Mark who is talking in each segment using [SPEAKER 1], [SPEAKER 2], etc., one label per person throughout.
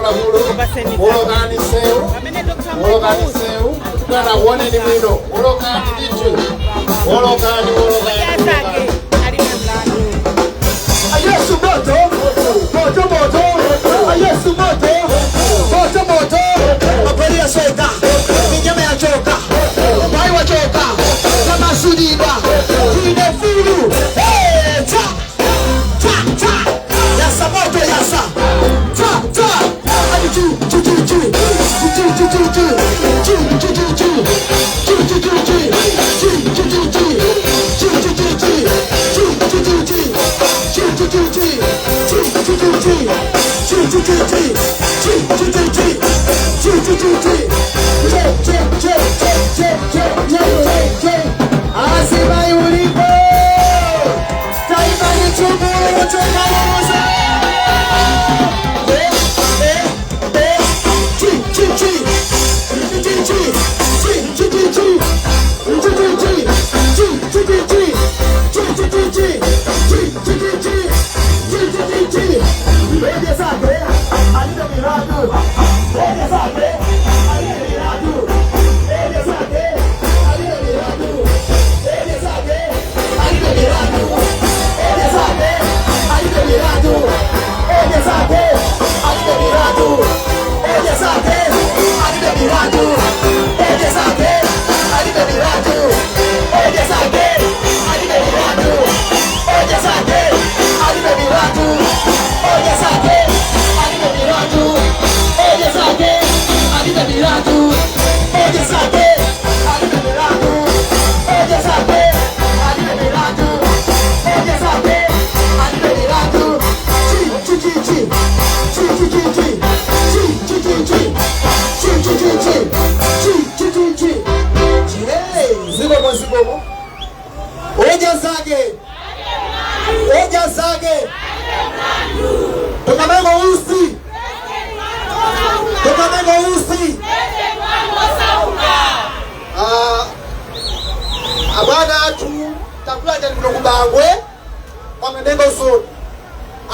[SPEAKER 1] Akuluakulu,
[SPEAKER 2] Kupaseni
[SPEAKER 1] wolokani msewu,
[SPEAKER 2] pamene Dr.
[SPEAKER 1] wolokani
[SPEAKER 2] Michael Usi
[SPEAKER 1] msewu, bwana kuoneni bwino, wolokani ndithu, wolokani, wolokani,
[SPEAKER 2] Odya Zake
[SPEAKER 1] wolokani.
[SPEAKER 2] Alibe Mlandu.
[SPEAKER 3] Yesu moto, moto moto, Yesu moto, moto moto. Mapweli yasweka, minyama yachoka, bai wachoka, tamasudibwa, tine fulu. Hey, ta ta ta, yasa moto yasa, ta ta, ani chu chu chu chu, chu chu chu chu chu, chu chu chu chu, chu chu chu chu, chu chu chu chu, chu chu chu chu, chu chu chu chu, chu chu chu chu, chu chu chu chu chu, chu chu chu chu, chu chu chu chu, chu chu chu chu chu chu chu chu. Asima ulipo, taifa ni chungu chungu. Eh eh eh, chi chi chi, chi chi chi, chi chi chi, chi chi chi, chi chi chi, chi chi chi chi, chi chi chi chi, chi chi chi chi. Odya Zake Alibe Milandu, Odya Zake Alibe Milandu, Odya Zake Alibe Milandu, Odya Zake Alibe Milandu, Odya Zake Alibe Milandu, Odya Zake Alibe Milandu, Odya Zake Alibe Milandu, Odya Zake Alibe Milandu, Odya Zake Alibe Milandu, Odya Zake Alibe Milandu, Odya Zake Alibe Milandu, Odya Zake Alibe Milandu, Odya Zake Alibe Milandu, Odya Zake Alibe Milandu, Odya Zake Alibe Milandu. Chi chi chi chi, chi chi chi chi, chi chi chi chi, chi chi chi chi, chi chi chi chi. Hey, zikomo zikomo. Odya Zake, Odya Zake. Tokameko Usi, Tokameko Usi. Ah, abwana athu, takulandirani kuno kubangwe kwa Mwendengo Zone.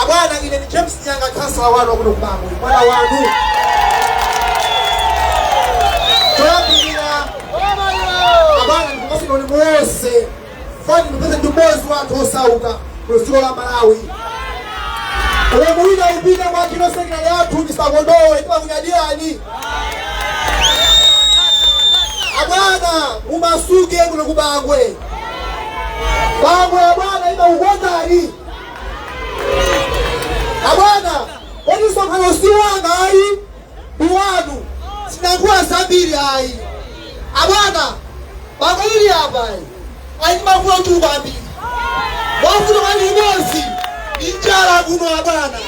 [SPEAKER 3] Abwana, ine ni James Nyanga, kansala wanu kuno kubangwe, mwana wanu. Toyambirira, abwana, ndikupatseni muwonse fani ndipeze ndi mmodzi wa anthu osauka ku dziko la Malawi. Ulemu wina upite kwa general secretary athu Mr. Kondowe, timakunyadirani abwana. Mumasuke kuno kubangwe. Bangwe, abwana, imakukondani abwana. Kodi msonkhano si wanga ayi, ndi wanu. Sinayankhula zambiri ayi abwana. Bangwe lili apa ayi ndimavuto ochuluka ambiri. Wavuto mwali limodzi ndi njala kuno abwana.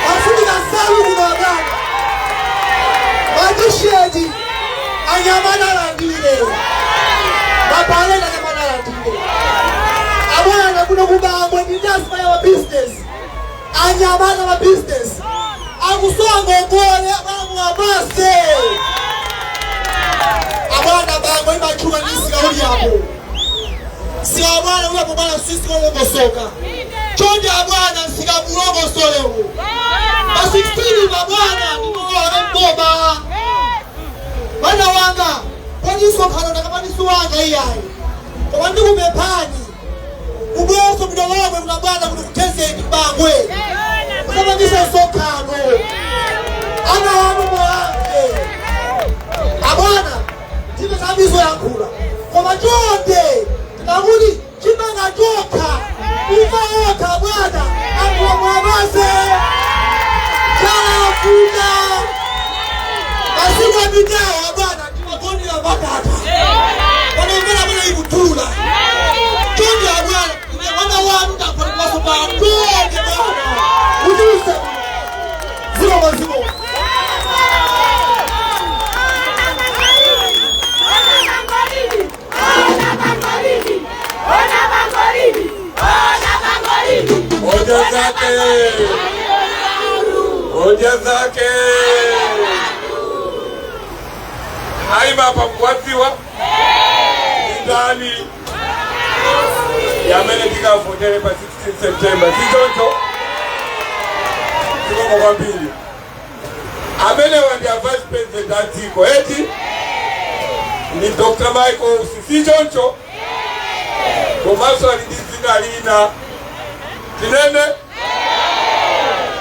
[SPEAKER 3] Afunika nsalu kuno abwana, matisheti anyamata alandire, mapaleta anyamata alandire abwana. Kuno kubangwe ndi ya business, anyamata ma business akusowa ngongole abwana, muwapase abwana. Bangwe imatchuka ndi msika uli apo, msika abwana uli apo bwana, sisika ulongosoka. Chonde abwana, msika mulongosolewo pa 16 mabwana, ndikukola mboma bwana wanga. Kodi msonkhano ndakapaniso wanga iyayi, koma ndikupemphani kubweso bwino lomwe kuna bwana kuti kuthezeni bangwe kusapangisa msonkhano ana wanu mulambe abwana. Ndipo zambizo yankhula, koma chonde tikakuti chimanga chokha, ufa okha bwana, anthu mwapase chalafuta. Masiku apitawo abwana timagonera makata panomvera bwana ikutula. Chonde abwana, ine mwana wanu ndakhala kumaso pano. Chonde bwana, uchuse. Zikomo zikomo.
[SPEAKER 4] Odya Zake! Odya Zake! Aima hapa mkwatiwa ndani yamene tikavotere pa 16 September, sichoncho? Zikomo kwambiri. Amenewa ndi a vice president a dziko, eti? Ndi Dr Michael Usi, si choncho? Komanso ali ndi dzina lina. Tinene?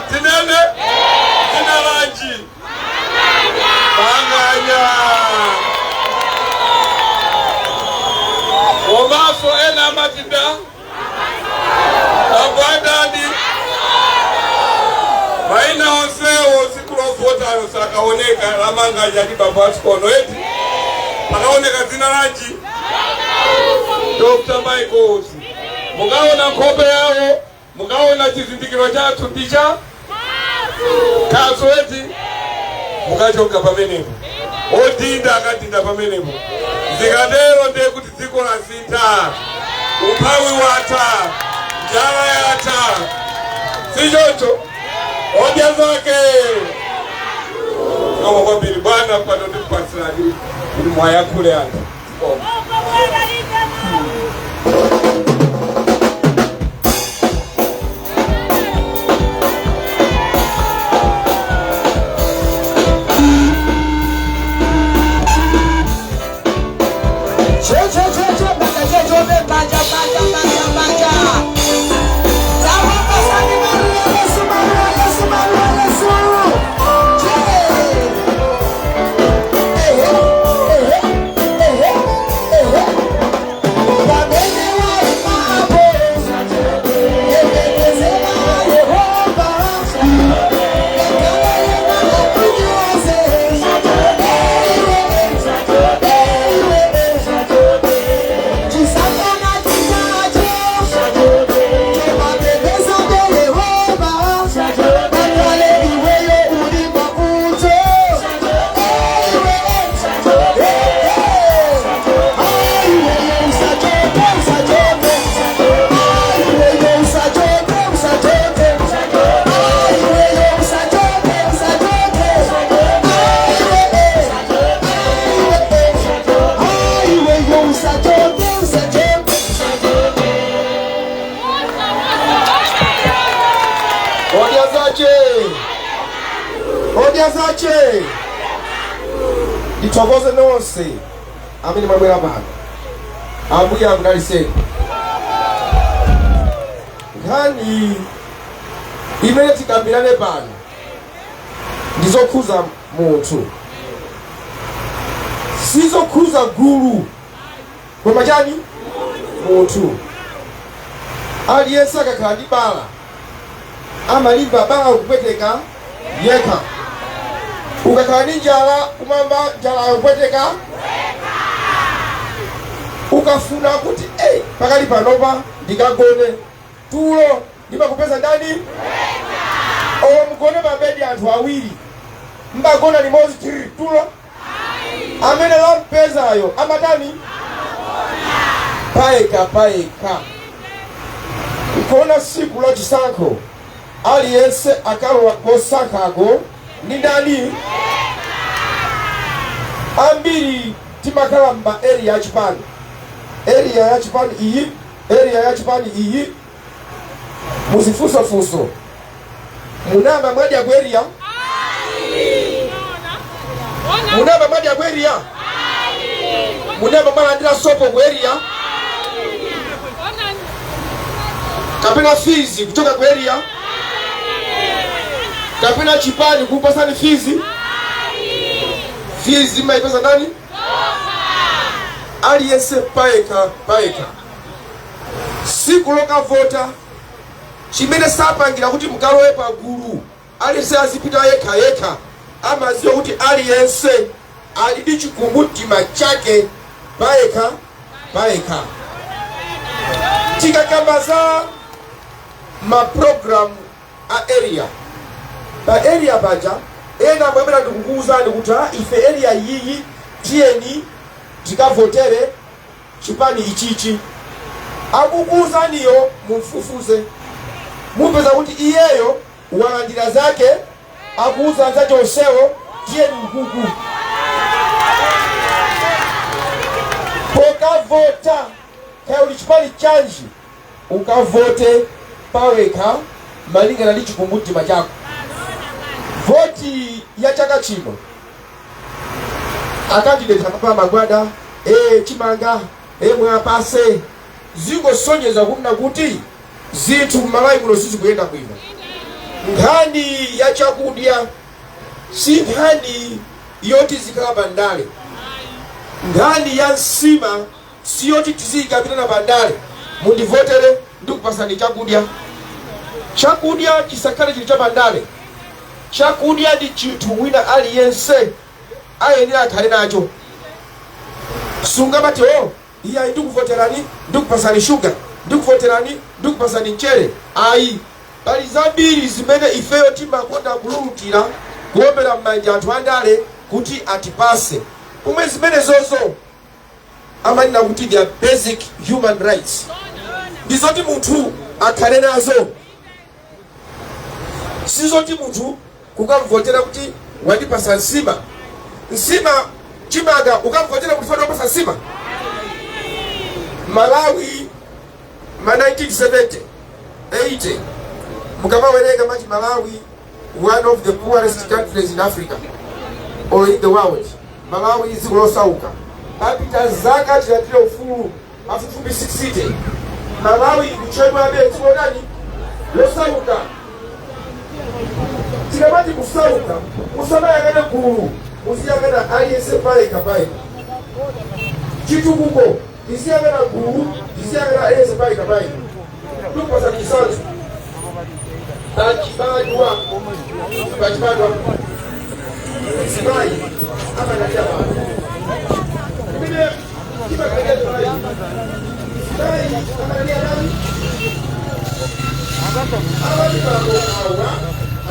[SPEAKER 4] Tinene? Dzina lanji? Manganya. Komanso ena amati nda Abwadani. Maina onsewo tsiku lovotayo sakaoneka la Manganya ndi bambo asikono, eti? Pakaoneka dzina lanji? Dr Michael Usi. Mukaona nkhope yawo, mukaona chizindikiro chathu ndicha khasu, eti? Mukachoka pamenepo, odinda akadinda pamenepo. Zikatero ndiye kuti dziko lasintha, umphawi watha, njala yatha, si choncho? Odya zake. Zikomo kwambiri, bwana. Pano ndikupatsirani kuti mwayankhule anthu. Zikomo.
[SPEAKER 3] Che che che che banja che che banja banja banja banja. Tawapasani Maria Yesu, Maria Yesu, Maria Yesu. Che. Ehe ehe ehe ehe. Pamene waimapo. Yembekezera Yehova. Ngakhale ena akunyoze. Ewe ewe. Chisakana chinacho. Chomapepesa Yehova. Ngakhale iweyo uli mavuto. Ewe ewe. Iweyo usachoke, usachoke. Iweyo usachoke, usachoke. Iweyo usachoke, usachoke. Iweyo iweyo usachoke, usachoke.
[SPEAKER 1] Odya zake, odya zake. Ndithokoze nonse amene mwabwera pano. Ambuye akudalitseni. Nkhani imene tikambirane pano ndizokhuza munthu, sizokhuza gulu, koma chani? Munthu. Aliyense akakhala ndi bala amalimba bala kupweteka yekha. Ukakhala ndi njala umamva njala kupweteka. Ukafuna kuti, "Hey, pakali panopa ndikagone tulo," ndimakupeza ndani? Owo mugone pabedi anthu awiri, mbagona limodzi tiri tulo, amene lampezayo amatani? Payekha payekha. Nkuona siku la chisankho aliyense akalowa kosankhako ndi ndani? Ambiri timakhala m'ma area achipani, area ya chipani iyi, area ya chipani iyi. Muzifunsofunso, munayamba mwadya ku area? Munayamba mwadya ku area? Munayamba mwalandira sopo ku area kapena fees kuchoka ku area kapena chipani kupasani fees? Fees imayipeza ndani? Aliyense payekha payekha. Siku lokavota, chimene sapangira kuti mukalowe pagulu, aliyense azipita yekha yekha, amaziwa kuti aliyense ali ndi chikumbumtima chake payekha payekha. Tikakamba za mapulogalamu a area, pa area paja ena mwamene ndikukuwuzani kuti, "Ah, ife area iyi tiyeni tikavotere chipani ichichi," akukuwuzaniyo mumfufuze, mupeza kuti iyeyo walandira zake, akuuza anzake onsewo, "Tiyeni ukuku." Pokavota, kaya uli chipani chanji, ukavote pawekha malingana ndi chikumbumtima chako. Bajeti ya chaka chino, akandidate amapa magwada chimanga mwapase, zingosonyeza kunena kuti zinthu m'Malawi muno sizikuyenda bwino. Nkhani ya chakudya si nkhani yoti zikhala pandale. Nkhani ya nsima si yoti tiziyikambirana pandale, mundivotere ndikupasani chakudya. Chakudya chisakhale chinthu chapandale. Chakudya ndi chinthu wina aliyense ayenera akhale nacho. Sungamati, "Oh iyayi, ndikuvoterani ndikupasani shuga, ndikuvoterani ndikupasani mchere." Ayi, pali zambiri zimene ifeyo timakonda kululutira, kuombera m'manja anthu andale kuti atipase, pomwe zimenezozo amanena kuti they are basic human rights, ndizoti munthu akhale nazo. Sizoti munthu kukamvotera kuti wandipasa nsima, nsima, chimanga, ukamvotera kuti fana wapasa nsima. Malawi ma 1970, 80, mukamawerenga mati Malawi, one of the poorest countries in Africa or in the world. Malawi dziko losauka. Papita zaka chilandire ufulu pafupifupi 60, Malawi ikutchedwabe dziko lotani? Losauka. Tikamati kusauka, musamayang'ane gulu, muziyang'ana aliyense payekha payekha. Chitukuko tiziyang'ana gulu, tiziyang'ana aliyense payekha payekha. Ndikupasa chitsanzo. Pachibadwa, pachibadwa mzimayi amadalira bambo. Kumene timakalira zimayi, mzimayi amadalira nani? Amati bambo awa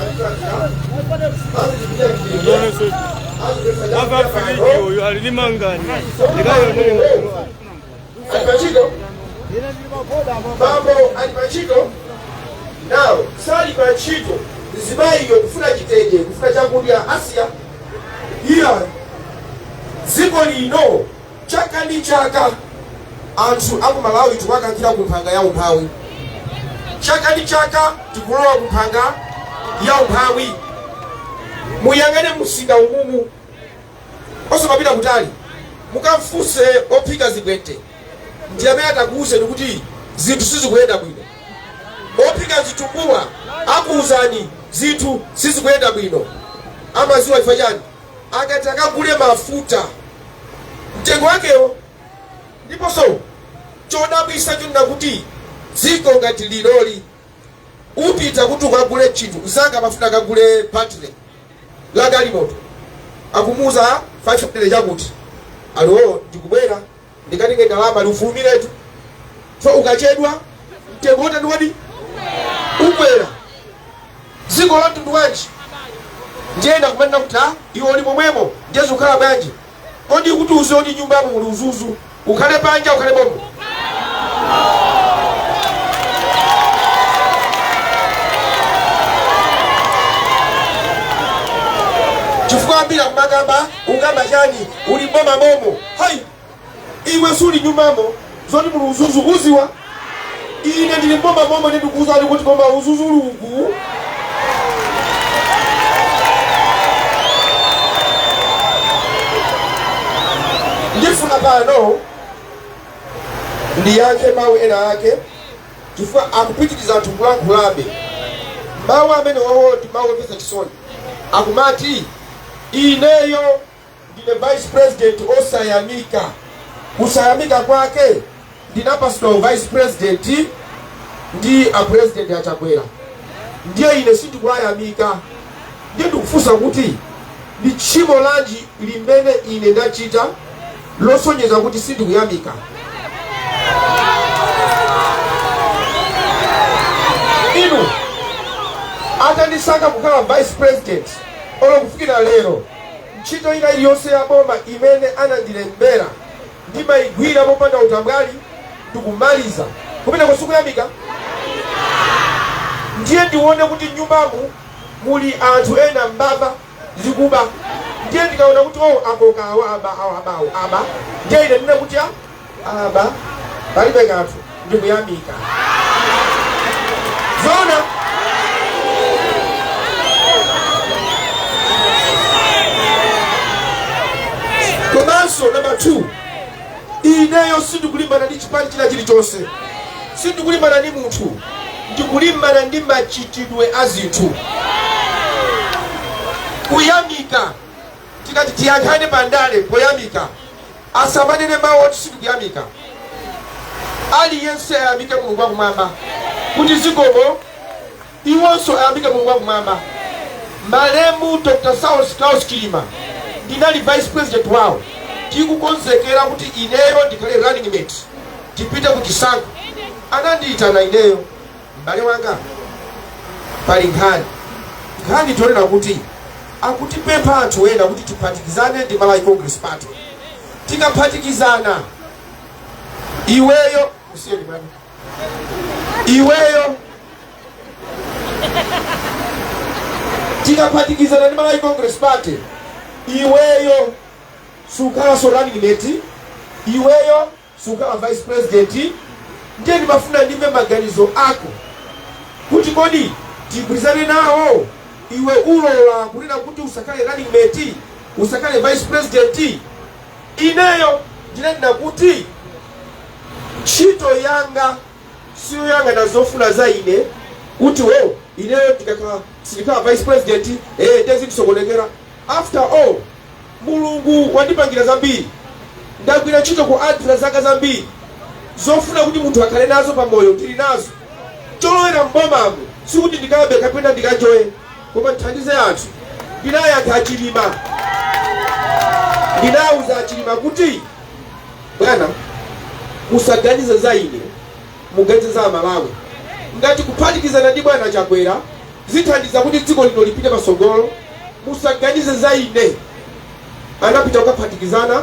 [SPEAKER 1] atipangira, azipita kitenge, azipesa.
[SPEAKER 2] Ava friji uyu ali ni mangani ndikayonere.
[SPEAKER 1] Ali pachito, bambo ali pachito, nawo sali pachito. Mzimayiyo kufuna chitenje, kufuna chakudya, asiya iya. Dziko lino chaka ndi chaka anthu aku Malawi tikuwakankhira ku mphanga ya umphawi. Chaka ndi chaka tikulowa ku mphanga ya umphawi. Muyang'ane msika umumu, osamapita kutali, mukamfunse ophika zibwente, ndi amene atakuwuzeni kuti zinthu sizikuyenda bwino. Ophika zitumbuwa akuwuzani zinthu sizikuyenda bwino. Amaziwa chifukwa chani? Akati akagule mafuta, mtengo wakewo. Ndiponso chodabwisa chonena kuti dziko ngati liloli, upita kuti ukagule chinthu, mzanga amafuna akagule battery la galimoto, akumuuza 500 chakuti, aliwo ndikubwera ndikatenge ndalama, liufulumiretu, so ukachedwa mtengo wotani wodi ukwera. Dziko la mtundu wanji? Ndiyenda kumanena kuti, "Ah, iwe uli momwemo, ndiye zikukhala bwanji?" Kodi kuti uziwe kuti nyumbamo muli uzuzu, ukhale panja, ukhale momo? Chifukwa ambiri akumakamba, "Ukamba chani, uli mboma momo." Hayi, iwe suli nyumbamo, zoti muli uzuzu uziwa? Ine ndili mboma momo, ine ndikuwuzani kuti koma uzuzu uli uku. Ndifuna pano ndiyankhe mawu ena ake, chifukwa akupitiriza anthu kulankhulabe. Mawu amene wawo ndi mawu omvetsa chisoni. Akumati ineyo ndine vice president osayamika. Kusayamika kwake, ndinapasidwa vice president ndi a President Achakwera, ndiye ine sindikuwayamika. Ndiye ndikufunsa kuti ndi tchimo lanji limene ine ndachita losonyeza kuti sindikuyamika? Inu, atandisankha kukhala vice president, olo kufikira lero, ntchito ina iliyonse ya boma imene anandilembera ndimayigwira popanda utambwali ndikumaliza. Kumeneko sikuyamika? Ndiye ndione kuti nyumbamu muli anthu ena mbava zikuba, ndiye ndikaona kuti, oh, akoka awa, aba awa, abawo aba, ndiye ine ndine kuti, "Ah, aba palibe kanthu, ndikuyamika." Zona? 2, ineyo sindikulimbana ndi chipani china chilichonse, sindikulimbana ndi munthu, ndikulimbana ndi machitidwe a zinthu. Kuyamika, tikati tiyankhane pandale poyamika, asamanene mawu oti sindikuyamika. Aliyense ayamike Mulungu wakumwamba kuti zikomo, iwonso ayamike Mulungu wakumwamba. Malemu Dr Saulos Klaus Chilima, ndinali vice president wawo. Tikukonzekera kuti ineyo ndikhale running mate, tipite ku chisankho, anandiyitana ineyo: "M'bale wanga, pali nkhani. Nkhani tionena kuti akutipempha anthu ena kuti tiphatikizane ndi Malawi Congress Party. Tikaphatikizana, iweyo usiyeni bwana, iweyo tikaphatikizana ndi Malawi Congress Party, iweyo sukhalanso running mate, iweyo sukhala vice president. Ndiye ndimafuna ndimve maganizo ako kuti kodi tigwirizane nawo? Iwe ulola kunena kuti usakhale running mate, usakhale vice president?" Ineyo ndinanena kuti ntchito yanga siyoyang'ana zofuna za ine, kuti wo ineyo ndikakhala sindikhala vice president, ndezindisokonekera. After all, Mulungu wandipangira zambiri, ndagwira ntchito ku ADRA zaka zambiri. Zofuna kuti munthu akhale nazo pamoyo ndili nazo. Cholowera mbomamo sikuti ndikabe kapena ndikajoye, koma ndithandize anthu. Ndinayankha Achilima, ndinawuza Achilima kuti, "Bwana, musaganize za ine, muganize za Amalawi. Ngati kuphatikizana ndi bwana Chakwera zithandiza kuti dziko lino lipite patsogolo, musaganize za ine." Anapita kukaphatikizana.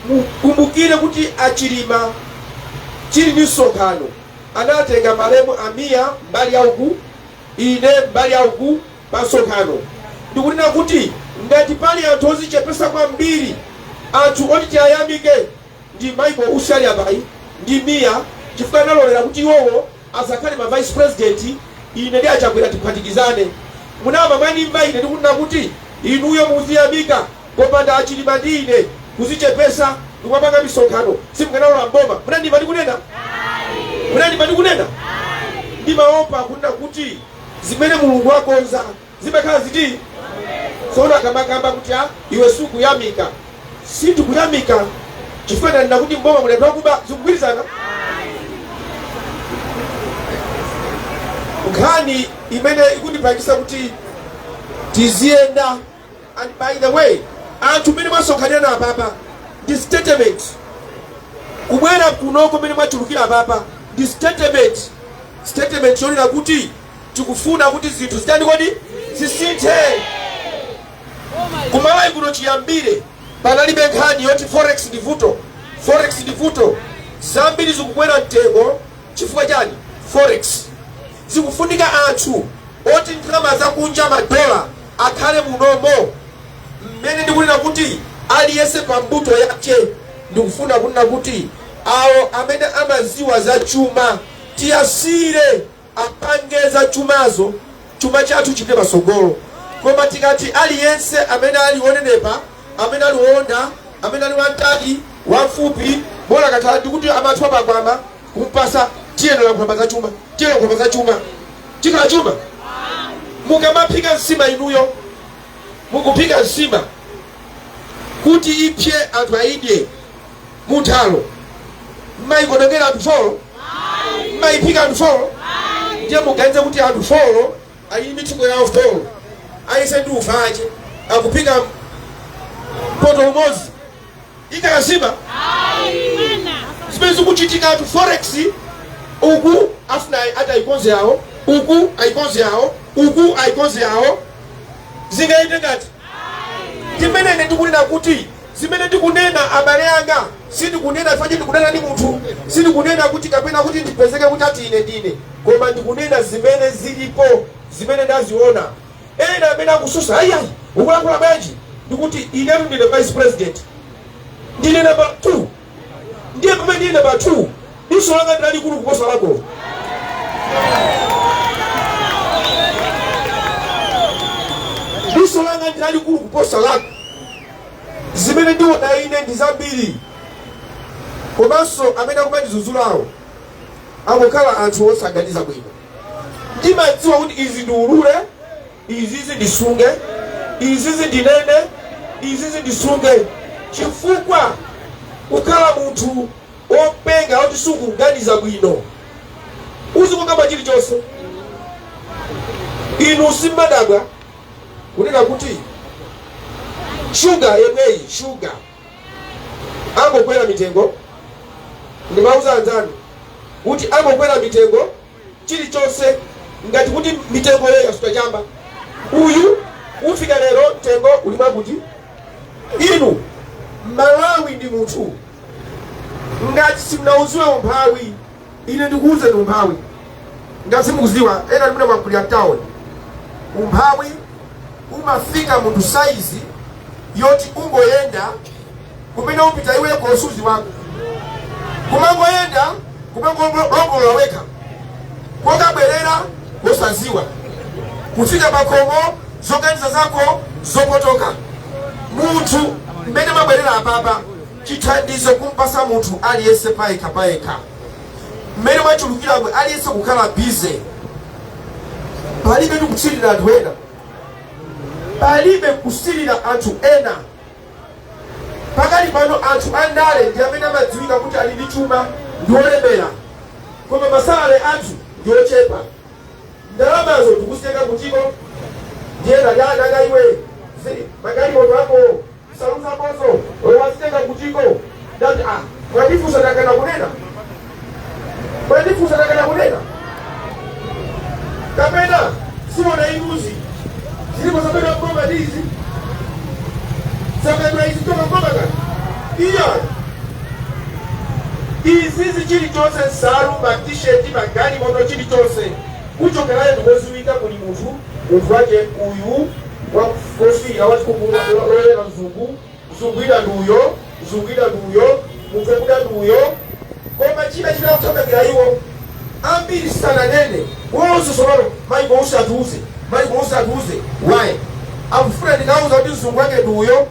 [SPEAKER 1] Mukumbukire kuti Achilima chili ndi msonkhano, anatenga malemu Amiya mbali yauku, ine mbali yauku pa msonkhano. Ndikunena kuti ngati pali anthu ozichepesa kwambiri, anthu oti tiyayamike, ndi Michael Usi ali apayi ndi Miya, chifukwa analolera kuti iwowo azakhale ma vice president, ine ndi Achakwera tiphatikizane. Munama mwanimva ine ndikunena kuti inuyo muziyamika, popanda Achilima ndi ine kuzichepesa ndikumapanga misonkhano, simukanalola mboma. Munandimva ndikunena? Munandimva ndikunena? Ndimaopa kunena kuti zimene Mulungu wakonza zimakhala ziti. Tsono akamakamba kuti, "A iwe sukuyamika," sindikuyamika chifukwa ndanena kuti mboma muli anthu akuba. Zikugwirizana? Nkhani imene ikundipangisa kuti tiziyenda, and by the way, anthu mmene mwasonkhanirana apapa ndi statement. Kubwera kunoko mmene mwachulukira apapa ndi statement, statement yonena kuti tikufuna kuti zinthu zitani kodi? Zisinthe. Kumalawi kuno chiyambire panalibe nkhani yoti forex ndi vuto, forex ndi vuto. Zambiri zikukwera mtengo chifukwa chani? Forex. Zikufunika anthu oti ndalama zakunja, madola, akhale munomo. Mmene ndikunena kuti aliyense pa mbuto yake, ndikufuna kunena kuti awo amene amaziwa za chuma tiyasire apange za chumazo, chuma chathu chipite patsogolo. Koma tikati aliyense amene ali wonenepa, amene ali wonda, amene ali wamtali, wamfupi, bola kakhala ndikuti amathwa pakwama kumpasa, tiyenera kulankhula za chuma, tiyenera kulankhula za chuma, chikhala chuma? Mukamaphika nsima, inuyo mukuphika nsima kuti ipye, anthu ayidye munthalo, mmayikonekera anthu 4? Mmayiphika anthu 4? Ndiye muganize kuti anthu 4 ali ndi mitsuko yawo 4, ayise ndi ufache, akuphika mpoto umodzi, ikhala nsima? Zimene zikuchitika anthu, forex uku afuna ati ayikonze yawo, uku ayikonze yawo, uku ayikonze yawo, zingayende ngati timene ine ndikunena kuti zimene ndikunena, abale anga, sindikunena chifukwa ndikunena ndi munthu, sindikunena kuti kapena kuti ndipezeke kuti ati ine ndine, koma ndikunena zimene zilipo, zimene ndaziona. Ena amene akususa, "Ayiayi, ukulankhula bwanji?" Ndikuti inetu ndine vice president, ndine namba 2. Ndiye pamene ndine namba 2, diso langa ndilalikulu kuposa lako. Diso langa ndilalikulu kuposa lako. Zimene ndiona ine ndi zambiri, komanso amene akumandidzudzulawo akukhala anthu osaganiza bwino. Ndimadziwa kuti izi ndiulule, izizi ndisunge, izizi ndinene, izizi ndisunge, chifukwa kukhala munthu wopenga woti sukuganiza bwino uzikukamba chilichonse. Inu simmadabwa kunena kuti shuga yemweyi, shuga angokwera mitengo. Ndimauza anzanu kuti angokwera mitengo chilichonse ngati kuti mitengoyo yasuta chamba. Uyu ufika lero mtengo uli mwakuti. Inu, Malawi ndi munthu ngati simunauziwe umphawi, ine ndikuwuzeni umphawi ngati simukuziwa. Ena ndimene mwakulira town, umphawi umafika munthu saizi yoti ungoyenda kumene upita iweko suziwako, kumangoyenda, kumangolongolola wekha, kokabwerera wosaziwa, kufika pakhomo zoganiza zako zopotoka. Munthu mmene mabwerera apapa, chithandizo kumpasa munthu aliyense payekha payekha, mmene mwachulukiramo aliyense kukhala busy, palibe tikusilira anthu ena, palibe kusilira anthu ena. Pakali pano anthu andale ndi amene amadziwika kuti ali ndi chuma, ndi olemera, koma ma salary athu ndi ochepa. Ndalamazo tikuzitenga kutiko? Ndiye ngati ananga iwe magalimoto ako, nsalu zakozo wazitenga kutiko? Ndati ah, mwandifunsa ndakana kunena, mwandifunsa ndakana kunena, kapena siona inuzi zilipo zapedwa mboma ndizi zapedwa izi toka mboma kani iya izizi chilichonse, nsalu, matisheti, magalimoto, chilichonse kuchokerayo ndikoziwika. Kuli munthu, munthu wake uyu wofira, wakhungu loyera, mzungu, mzungu ina nduyo, mzungu ina nduyo, munthu wakuda nduyo. Koma china chimene akuthamangira iwo ambiri sananene wonse sololo, Michael Usi atiuze, Michael Usi atiuze. Why? Akufuna ndikauza kuti mzungu wake nduyo,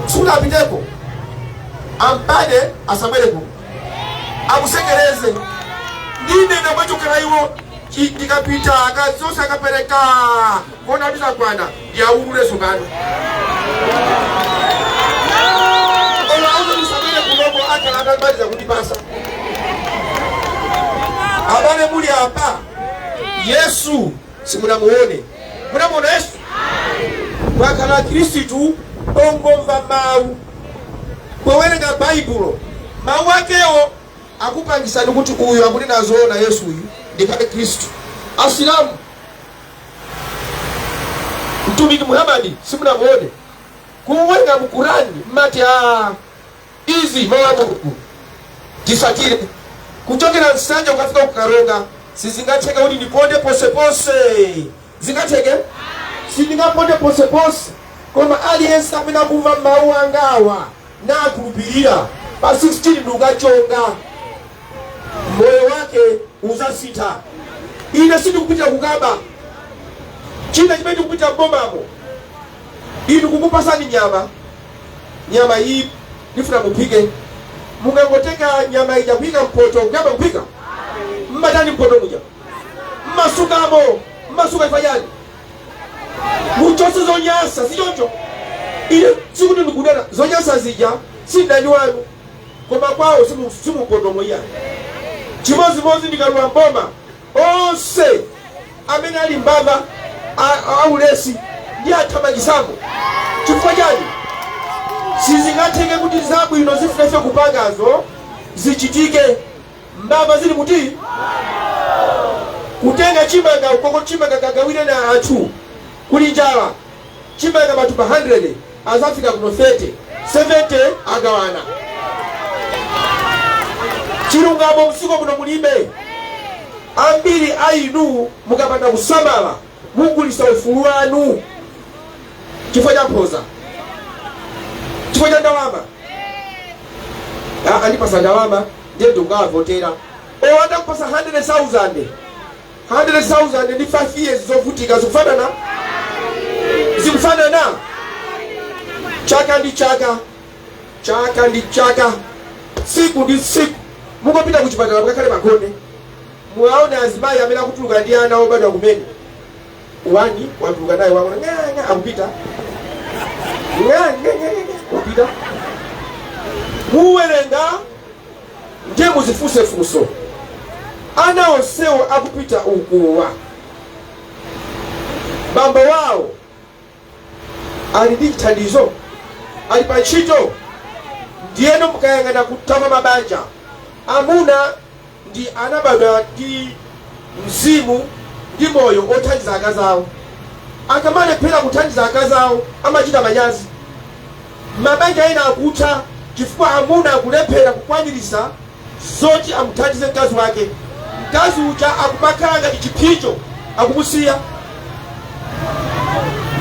[SPEAKER 1] sikuti apiteko ampade, asabwere kuno akusekereze. Ndinena kwachokera iwo. Ndikapita akazonse akapereka kuona kuti zakwana, ndiaulule sopano. Olo auze tisabwere kunoko, akhala atamaliza kundipasa. Abale muli apa, Yesu simunamuone. Munamuona Yesu? Mwakhala Khristu ongomva mawu, powerenga Baibulo mawu akewo akupangisani kuti uyu akunena zoona, Yesu uyu, ndikhale Khristu. Asilamu, mtumiki Muhammadi simunamuone. Kuwerenga mu Kurani mmati a izi mawu a Mulungu tisatire. Kuchokera Nsanja kukafika kuKaronga sizingatheke kuti ndiponde ponseponse. Zingatheke? Sindingaponde ponseponse. Koma aliyense amene akumva mawu angawa nakhulupirira, pa 16 ndikukachonga, moyo wake uzasintha. Ine sindikupitira kukaba. China chimene ndikupitira mbomamo, inu kukupasani nyama, nyama iyi ndifuna muphike, mungangotenga nyama ija kuyika mpoto kuyamba kuphika? Mmatani mpoto muja? Mmasukamo. Mmasuka chifukwa chani? Muchotse zonyasa, si choncho? Ine sikuti ndikudana zonyasa zija, si mdani wanu, koma kwawo simupotomo iya. Chimodzimodzi ndikalowa mboma, onse amene ali mbava, aulesi ndi athamangisamo. Chifukwa chani? Sizingatheke kuti zabwino zifuna ife kupangazo zichitike mbava zili muti. Kutenga chimanga ukoko, chimanga kagawire na anthu kuli njala, chimanga matumba 100 azafika kuno 30, 70 agawana. Chilungamo mdziko muno mulibe. Ambiri a inu mukapanda kusamala mugulisa ufulu wanu chifukwa cha mphoza, chifukwa cha ndalama. Ah, andipasa ndalama ndiye ndikukawavotera. O, atakupasa 100,000, 100,000 ndi 5 years zovutika zikufanana? Zikufanana? Chaka ndi chaka, chaka ndi chaka, tsiku ndi tsiku, mukapita kuchipatala, mukakhale makhonde, muwaone azimayi amene akutuluka ndi ana obadwa kumene. Wani watuluka naye waona ng'ang'a akupita, ng'ang'a akupita. Muwerenga, ndiye muzifunse funso: ana onsewo akupita ukuwa, bambo wawo ali ndi chithandizo? Ali pa ntchito? Ndiyeno mukayang'ana kutha mabanja, amuna ndi anabadwa ndi mzimu ndi moyo othandiza akazi awo. Akamalephera kuthandiza akazi awo, amachita manyazi. Mabanja ena akutha chifukwa amuna akulephera kukwanirisa zoti amuthandize mkazi wake. Mkazi uja akumakhala ngati chipsinjo, akumusiya.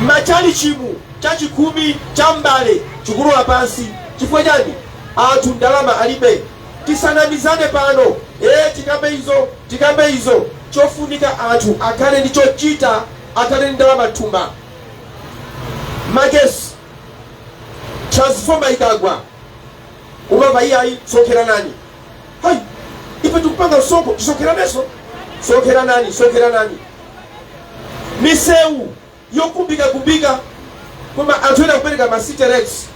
[SPEAKER 1] Machalichimu, chachikhumi cha mbale chikulowa pansi. Chifukwa chani? Anthu ndalama alibe. Tisanamizane pano. Tikambe izo, tikambe izo. Chofunika anthu akhale ndi chochita, akhale ndi ndalama mthumba. Magesi, transformer ikagwa, umamva, "Iyayi, sonkheranani." Hayi, ife tikupanga msonkho, tisonkheranenso? Sonkheranani, sonkheranani. Misewu yokumbikakumbika, koma anthu ena kupereka ma city rates.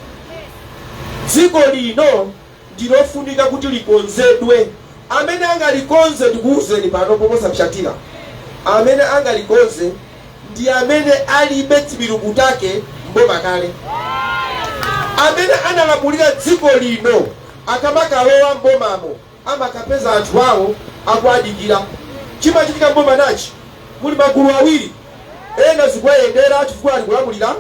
[SPEAKER 1] Dziko lino ndilofunika kuti likonzedwe. Amene angalikonze, ndikuwuzeni pano poposapsatira, amene angalikonze ndi amene alibe timiluku take mboma kale. Amene analamulira dziko lino, akamakalowa mbomamo, amakapeza anthu awo akuadikira. Chimachitika mboma nachi: muli magulu awiri. Ena zikuwayendera chifukwa ali kulamulira,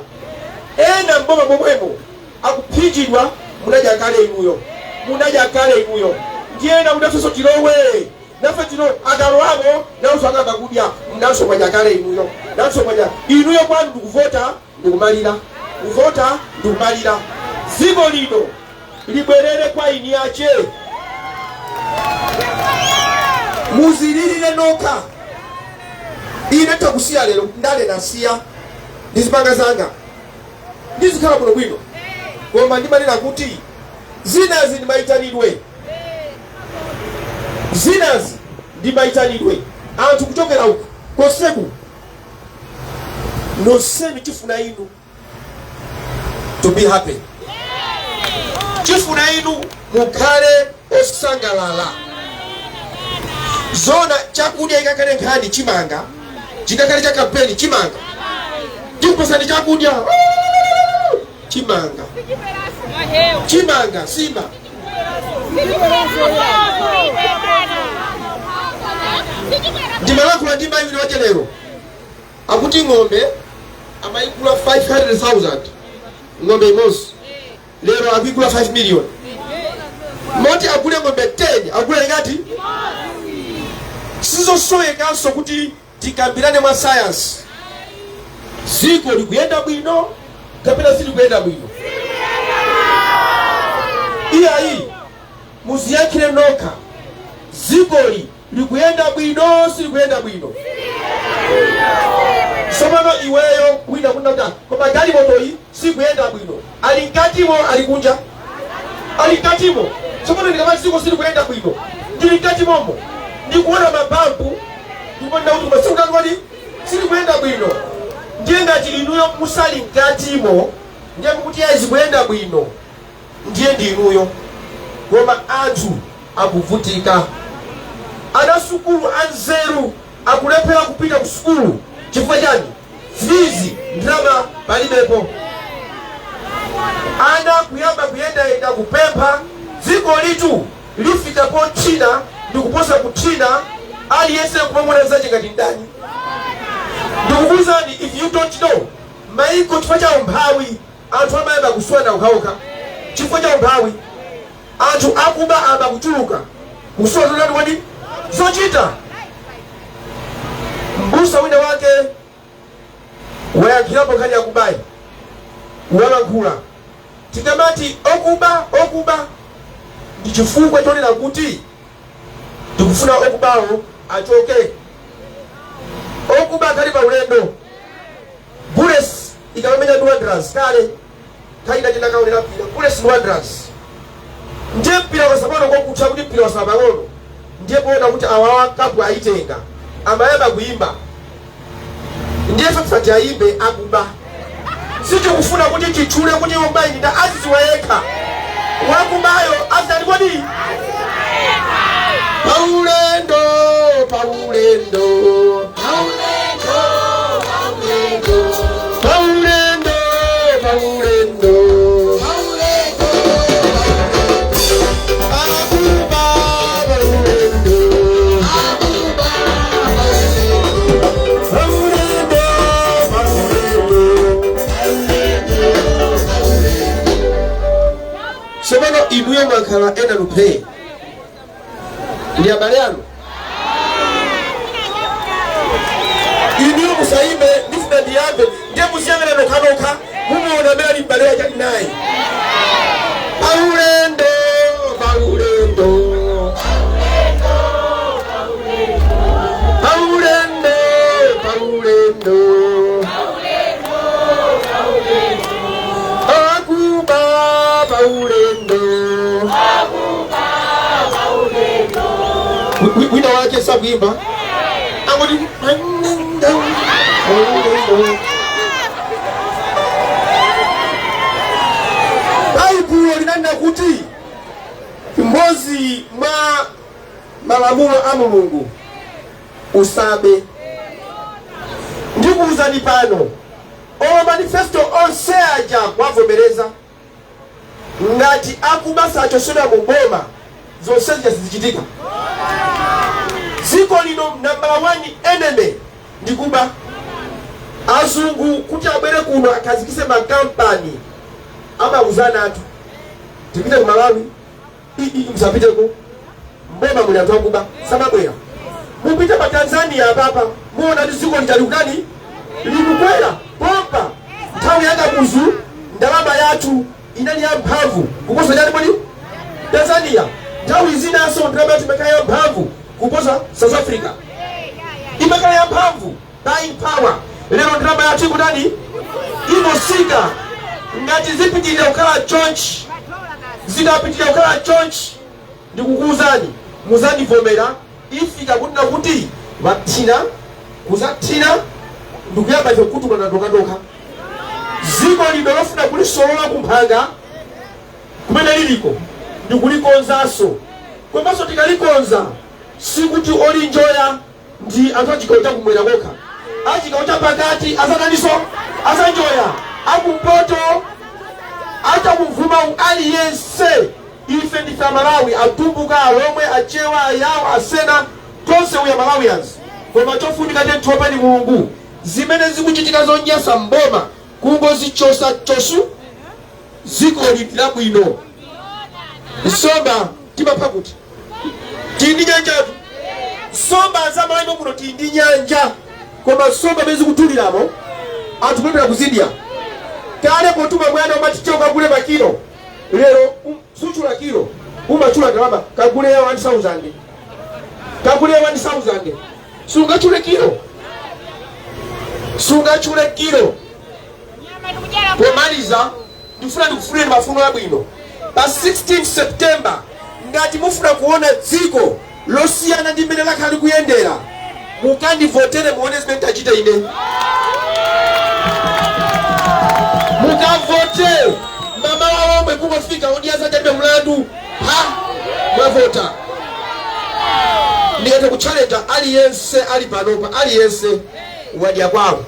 [SPEAKER 1] ena mboma momwemo akuphinjidwa. "Munadya kale inuyo, munadya kale inuyo." Ndiye ena kuti, "Nafenso tilowe, nafe tilowe." Akalowamo, nawonso akamba kudya. "Mnanso mwadya kale inuyo, nanso mwadya inuyo." Kwanu ndikuvota, ndikumalira kuvota, ndikumalira. Dziko lino libwerere kwa ini ache. Muzililire nokha. Ine takusiya lero, ndale nasiya, ndizipanga zanga, ndizikhala bwino bwino. Koma ndimanena kuti zinazi ndimayitanidwe, zinazi ndimayitanidwe. Anthu kuchokera uku konseku, nonsenu, chifuna inu to be happy, chifuna inu mukhale osangalala. Zona chakudya ikakhale nkhani, chimanga chikakhale cha kampeni, chimanga tikupasani, chakudya chimanga, chimanga sima. Ndimalankhula ndi mayi wina wache lero, akuti ng'ombe amayigula 500,000, ng'ombe imodzi, lero akuigula 5 million. Moti agule ng'ombe 10, agule ingati? Sizosowekanso kuti tikambirane mwa sayansi. Dziko likuyenda bwino kapena silikuyenda bwino? Iyayi, muziyankhire nokha. Dzikoli likuyenda bwino, silikuyenda bwino? Tsopano iweyo wina kunena kuti, "Koma galimotoyi sikuyenda bwino," ali mkatimo, ali kunja? Ali mkatimo. Tsopano ndikamati dziko silikuyenda bwino, ndili mkatimomo, ndikuona mabampu, ndikuona kuti koma sikutani kodi silikuyenda bwino. Ndiye ngati inuyo musali mkatimo, ndiye mukuti yayi, zikuyenda bwino, ndiye ndi inuyo. Koma anthu akuvutika. Ana sukulu anzeru akulephera kupita ku sukulu. Chifukwa chani? Fees, ndalama palibepo. Ana kuyamba kuyendayenda kupempha. Dziko litu lifika pothina ndikuposa kuthina, aliyense kumamuna zache ngati ndani. Ndikukuwuzani, if you don't know, maiko chifukwa cha umphawi anthu amayamba kuswana okhaokha. Chifukwa cha umphawi anthu akuba amba kuchuluka, kusowa zotani kodi zochita. Mbusa wina wake wayankhirapo nkhani yakubayi, walankhula. Tikamati okuba, okuba, ndi chifukwa chonena kuti tikufuna okubawo achoke. Okuba akhali pa ulendo. Bullets ikamamenya ndi Wanderers kale. Nthawi ina ndinakaonera mpira, Bullets ndi Wanderers. Ndiye mpira ukasapano kokutha kuti mpira wasala pang'ono, ndiye poona kuti awawa kapu ayitenga, amayamba kuyimba. Ndiye sofati ayimbe akuba. Sitikufuna kuti titchule kuti wakuba ndi aziziwa yekha. Wakubayo azali kodi? Paulendo, paulendo, paulendo, paulendo, paulendo, akuba paulendo, paulendo, paulendo. Tsopano inuyo mwakhala ena luphe ndi abale anu. Inuyo musayimbe, ndifuna ndiyambe, ndiye muziyang'ana nokhanokha, mumuona amene ali m'bale wake ali naye. Paulendo, paulendo, paulendo, paulendo, akuba paulendo. Wina wake sakuimba, angoti paulendo. Baibulo linanena kuti imodzi mwa malamulo a Mulungu, usabe. Ndikuwuzani pano, olo manifesto onse aja kwavomereza, ngati akuba sachosedwa mu boma, zonse zija sizichitika. Dziko lino number one enemy ndikuba. Azungu kuti abwere kuno akhazikise makampani, amauzana anthu, "Tipite ku Malawi?" "Ii, musapiteko, mboma muli anthu akuba." Samabwera. Mupite pa Tanzania apapa, muona kuti dziko lija likutani, likukwera pompa. Nthawi ya Kamuzu ndalama yathu inali yamphamvu kuposa chani kodi? Tanzania. Nthawi zinanso ndalama yathu imakhala yamphamvu kuposa South Africa, imakhala yamphamvu, buying power. Lero ndalama yathu ikutani? Ikusika. Ngati zipitirira kukhala chonchi, zikapitirira kukhala chonchi, ndikukuwuzani, muzandivomera, ifika kuti nakuti vathina kuzathina ndikuyamba ife kutukana tokatoka. Dziko lino lofuna kulisolola kumphanga kumene liliko ndikulikonzanso, komanso tikalikonza sikuti olinjoya ndi anthu achigawo chakumwera kokha. Achigawo chapakati azataniso? Azanjoya. Akumpoto, achakumvuma, aliyense. Ife ndife Amalawi, Atumbuka, Alomwe, Achewa, Ayawo, Asena, tonse we are Malawians. Koma chofunika tentiopeni Mulungu. Zimene zikuchitika zonyasa mboma kungozichosa chosu, dziko lili labwino. Nsomba timapha kuti? Tili ndi nyanjatu. Nsomba za Malawi muno, tili ndi nyanja, koma nsomba imene zikutuliramo anthu kulepera kuzidya. Kale potuma mwana umati, "Che, ukagule makilo." Lero suchula kilo, umachula ndalama, "Kagule ya 1000, kagule ya 1000." Sungachule kilo, sungachule kilo. Pomaliza, ndifuna ndikufunireni mafuno abwino pa 16 September. Ngati mufuna kuona dziko losiyana ndi mmene lakhala likuyendera, mukandivotere, muone zimene tachita ine. Mukavote mama waomwe kungofika odya zake alibe mlandu ha mwavota. Ndikatha kutchalenja aliyense ali panopa, aliyense wadya kwawo,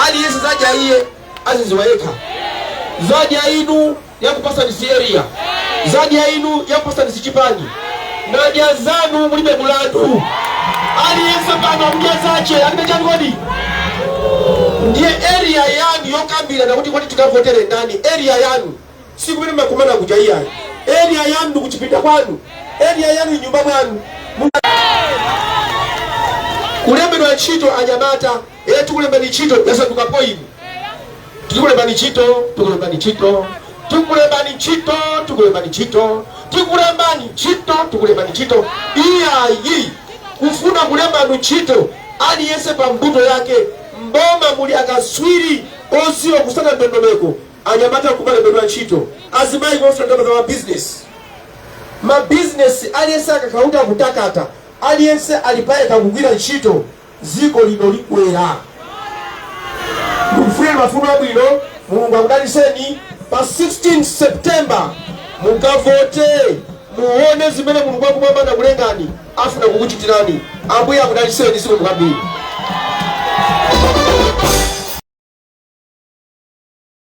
[SPEAKER 1] aliyense zadya iye aziziwa yekha. Zadya inu yakupasani si area, zadya inu yakupasani si chipani, nadya zanu mulibe mulandu. Aliyense pano akudya zache, alibe chani kodi? Ndiye area yanu yokambirana kuti kodi tikavotere ndani, area yanu sikumene makumana kuja iyayi. Area yanu ndikuchipinda kwanu, area yanu nyumba mwanu. Kulembedwa ntchito anyamata e, tikulembani ntchito yasanduka inu, "Tikulembani ntchito, tikulembani ntchito, tikulembani ntchito, tikulembani ntchito, tikulembani ntchito, tikulembani ntchito." Iyayi, kufuna kulembani ntchito aliyense pa mbuto yake. Mboma muli akaswiri oziwa kusata ndondomeko. Anyamata kumalembedwa ntchito, azimayi kumafuta ndalama za mabizinesi. Mabizinesi, aliyense akakhala kuti akutakata, aliyense ali payekha kugwira ntchito, dziko lino likwera. Ndikufunireni mafuno abwino, Mulungu akudalitseni. Pa 16 September mukavote, muone zimene Mulungu wakumwamba anakulengani afuna kukuchitirani. Ambuye akudalitseni. Zikomo kwambiri.